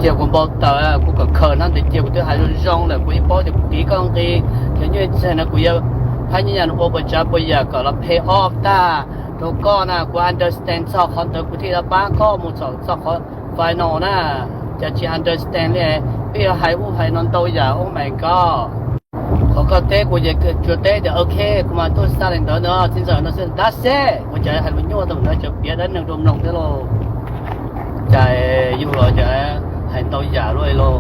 Yog kuv npau taws, kuv kom khaws hnab ntawd cia kuv twb hais zoo zoo lawm, kuv yeej paub tias kuv tiv koj nqi, cov nyuj txag no kuv yuav phab nyij nyas ua puas tsav puas yam kom los pay off tag rau koj na. Kuv understand txog qhov ntawd kuv thiaj yuav pab koj mus txog qhov final na. Cas tsis understand li, peb yuav hais ub hais no ntau yam, oh my god. Qhov koj teb kuv ces tsuas teb tias ok, kuv mas tuaj xa li ntawd no, txiv ntxawm no xwb, dab xeb ua cas hais lus nyuaj tau ntawd, cov piav dab neeg rau mloog thiab lauj. Cas yus los cas hais ntau yam luaj li lauj.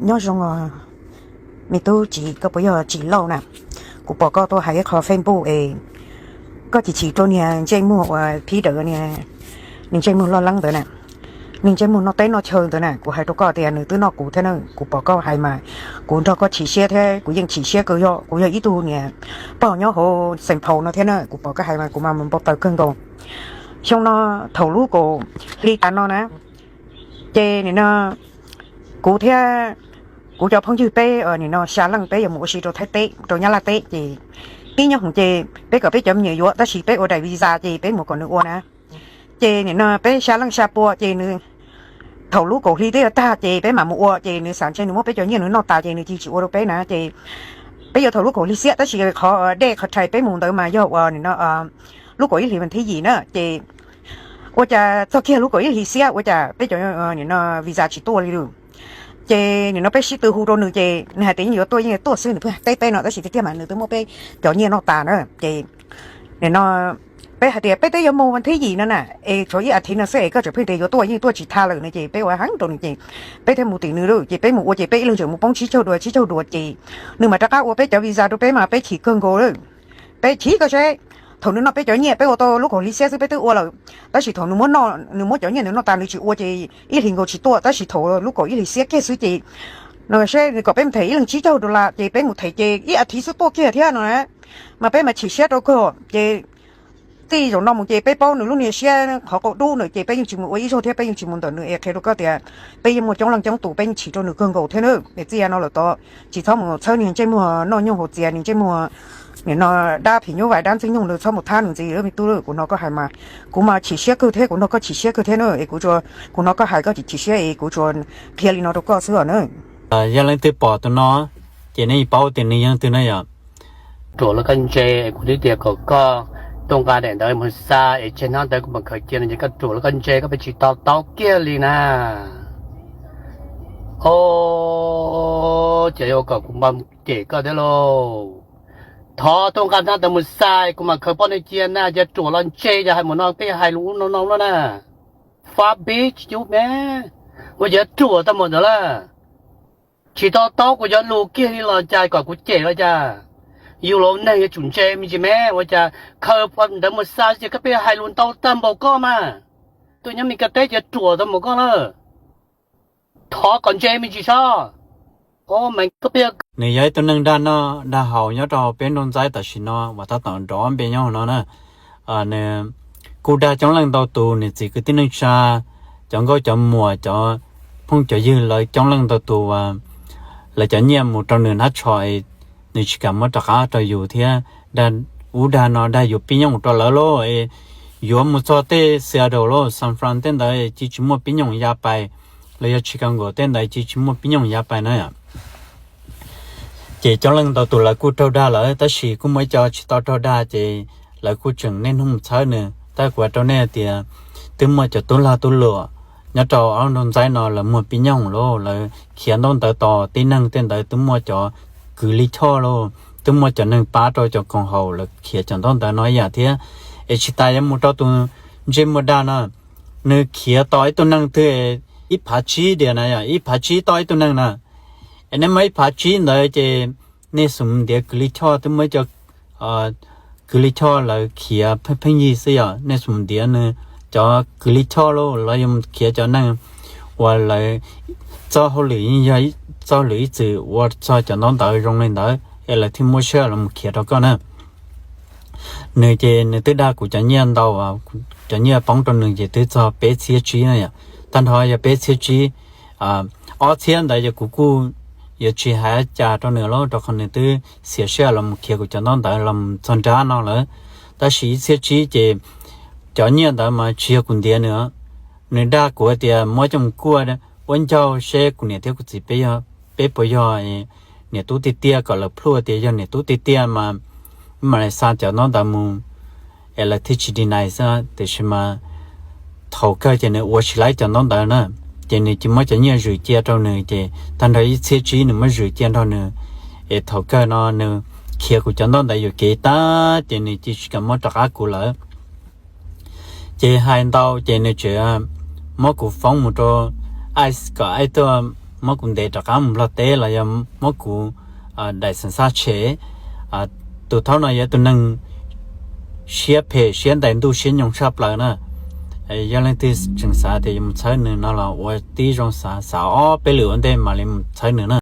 Nyob zoo os, me tub Tsim, koj puas yog Tsim Lauj na? Kuv pom koj tuaj hais ib qho Facebook es koj chim chim rau niag ntsej muag uas phib dawm, niag ntsej muag loj leeb ntawd na, niag ntsej muag noj teb noj chaw ntawd na. Kuv hais rau koj tias nws twb noj kuv thiab na. Kuv pom koj hais mas kuv nrog koj chim siab thiab kuv yeej chim siab kawg, yog kuv yog ib tug niag pog nyob hauv Xeem Phaus no thiab na. Kuv pom koj hais mas kuv mas npau taws kawg nkaus. Xyoo no thaum lub kaum hli tas no na, ces nim no kuv thiab kuv cov phooj ywg peb nim no xya leej peb yuav mus ua si rau Thaib teb, rau Nyab Laj teb ces pib nyob hoom ces peb kom peb cov me nyuam yuav, tab sis peb ua daim visa ces peb mus kom nws ua na. Ces nim no peb xya leej xya pua ces nws, thaum lub kaum hli twb yuav tag ces peb mam mus ua, ces nws xav ntshe nws muab peb cov nyiaj nws noj tas ces nws cia tsis ua rau peb na. Ces peb yuav thaum lub kaum hli xiab, tab sis qhov dej qhov rhais peb mus ntawd mas yog uas nim no lub kaum ib hlis vas thib yim na. Ces ua cas txog kiag lub kaum ib hlis xiab ua cas peb cov nim no visa tsis tuaj li lawm. Ces nim no peb sib tw hu rau nws ces nws hais tias yeej yuav tuaj, yeej yuav tuaj xwb, nws pheej teb peb no, tab sis tiag tiag mas nws twb muab peb cov nyiaj noj tas na. Ces nim no peb hais tias peb twb yuav mus vas thib yim no na, es tshuav ib as thiv no xwb es koj tseem pheej tias yuav tuaj, yeej tuaj tsis tag lawm no. Ces peb ua heev rau nws ces peb thiaj mus tim nws lawm. Ces peb mus ua ces peb ib leeg tseem mus poob tsib caug dua, tsib caug dua ces nws mam rov qab ua peb cov visa rau peb mas peb chim kawg nkaus lawm. Peb chim koj seb, thaum nws noj peb cov nyiaj peb ua tau lub kaum hli xiab xwb peb twb ua lawm, tab sis thaum nws muab noj, nws muab cov nyiaj nws noj tas nws tsis ua ces ib hlis nkaus tsis tuaj, tab sis thaum lub kaum ib hlis xiab kiag xwb ces no seb nws kom peb mus them ib leeg tsib caug dollar ces peb mus them ces ib as thiv xwb tuaj kiag thiab no na. Mas peb mas chim siab rau kawg ces txij zaum no mus ces peb paub nws lub niag siab qhov qaum dub na ces peb yeej tsis mus ua ib zaug thiab peb yeej tsis mus ntawm nws es qhia rau koj tias peb yeej muaj coob leej coob tus, peb yeej chim rau nws kawg nkaus thiab na. Es txij no lawm tod tsis txhob mus txhawb niag ntsej muag noj nyooj haus txias, niag ntsej muag nim no dab phim nyuj vais dab ntxwg nyoog ntawd txhob mus thab nws ntxiv me tub. Kuv hnov koj hais mas kuv mas chim siab kawg thiab, kuv hnov koj chim siab kawg thiab na. Es kuv tsuas, kuv hnov koj hais koj chim chim siab es kuv tsuas qhia li no rau koj xwb os na. Yog leej twg pom tus no ces nej paub tias nws yog leej twg na yom. Ruam los koj ntse, kuv twb tias kom koj tuaj nqa daim ntawd mus xa es tseg hnab ntawd kuv mam khaws cia no ces koj ruam los koj ntse, koj pheej tsis to taub kiag li na. Os, ces yuav kom kuv mam cem koj thiab lauj. Thov tuaj nqa hnab ntawd mus xa kuv mam khaws poj niam cia na, ces ruam los ntse, yog hais mus no peb hais lus ub no no lawm na. Fat bitch, you man, ua cas ruam tau mus ntawd lawm. Tsis to taub kuv cov lus kiag li los cas kom kuv cem los cas. Yus los neeg yuav tsum ntse me ntsis me, ua cas khaws ntawd mus xa ces koj pheej hais lus ntau tag npaum koj mas. Tuaj nyob Mes Kas teb ces ruam tau mus koj lawm. Thov kom ntse me ntsis sab. Nws yog ib tug neeg dag noj dag haus nyob rau peb nroog Ntxaib tam sim no uas tab tom nrov npe nyob hauv no na. Nws kuj dag coob leej ntau tus, nws txiv kwv tij neej tsa, cov nkauj cov muam, cov phooj cov ywg lawv coob leej ntau tus uas lawv cov nyiaj mus rau nws hnab tsho es nws tsis kam muab rov qab rau yus thiab. Dag ub dag no, dag yuav pib nyooj rau lawv lauj, es yuav mus txog tej Seattle lauj, San Fran tej ntawd cia tsis muaj pib nyooj ya pais, los yog Chicago tej ntawd cia tsis muaj pib nyooj ya pais na. Ces coob leej ntau tus lawv kuj raug dag lawm, tab sis kuj muaj ib co tsis tau raug dag ces lawv kuj tseem niaj hnub mus txhawb nws. Tab kuv hais rau nej tias twb muaj cov tub lag tub luam nyob rau ob nroog Ntxaib no lawv muag pib nyooj lauj, lawv khiav ntaub ntawv tos tib neeg tej ntawd twb muaj cov kws li choj lauj, twb muaj cov neeg pab rau cov koom haum lawv khiav cov ntaub ntawv no ib yam thiab. Es tsis tas yuav mus rau tus ntsej muag dag no, nws khiav tos ib tug neeg twg ib phav tsib diam na, yog ib phav tsib tos ib tug neeg na. Es nej muaj ib phav tsib ntawd ces nej xub ntiav kws li choj, twb muaj ib co kws li choj lawv khiav pheej yig xwb, yog nej xub ntiav nws cov kws li choj lauj, los yog khiav cov neeg uas lawv txoj hauj lwm yeej yog txoj hauj lwm ib txwm ua txog cov ntaub ntawv zoo li ntawd es lawv thiaj muab siab los mus khiav rau koj na. Nws ces nws twb dag kuv cov nyiaj ntau, cov nyiaj poob rau nws ces twb txog peb txhiab tsib na yom. Tag nrho yog peb txhiab tsib, ob txhiab ntawd yog kuv kuj yuav tsis hais cas rau nws lauj, rau qhov nws twb xiam siab los mus khiav kuv cov ntaub ntawv los txog nrab no lawm. Tab sis ib txhiab tsib ces cov nyiaj ntawd mas tsis yog kuv ntiav nws, nws dag kuv tias muab coj mus kuaj puab ncaug seb kuv niam thiab kuv txiv peb puas yog niam tub tiag tiag, kom lawv plhuaj tias yog niam tub tiag tiag mas, mam li xa cov ntaub ntawv mus, es lawv thiaj tsis deny xwb. Tiam sis mas thaum kawg ces nws ua tsis laib cov ntaub ntawv na, ces nws cia muab cov nyiaj zwm cia rau nws, ces tag nrho ib txhiab tsib nws muab zwm cia nrog nws. Es thaum kawg no nws khiav kuv cov ntaub ntawv yuam kev tag, ces nws cia tsis kam muab rov qab kuv lawm. Ces hais ntau ces nws tseem muab kuv foob mus rau ICE kom ICE tuaj muab kuv ntes rov qab mus Nplog teb los yog muab kuv daim xeem xaj tshem. Tus thaub no yog tus neeg siab phem siab ntais ntuj siab nyoog tshaj plaws na. Yog leej twg tseem xav tias yuav mus txhawb nws no los ua tib zoo xav, xav ob peb lwm ua ntej mam li mus txhawb nws na.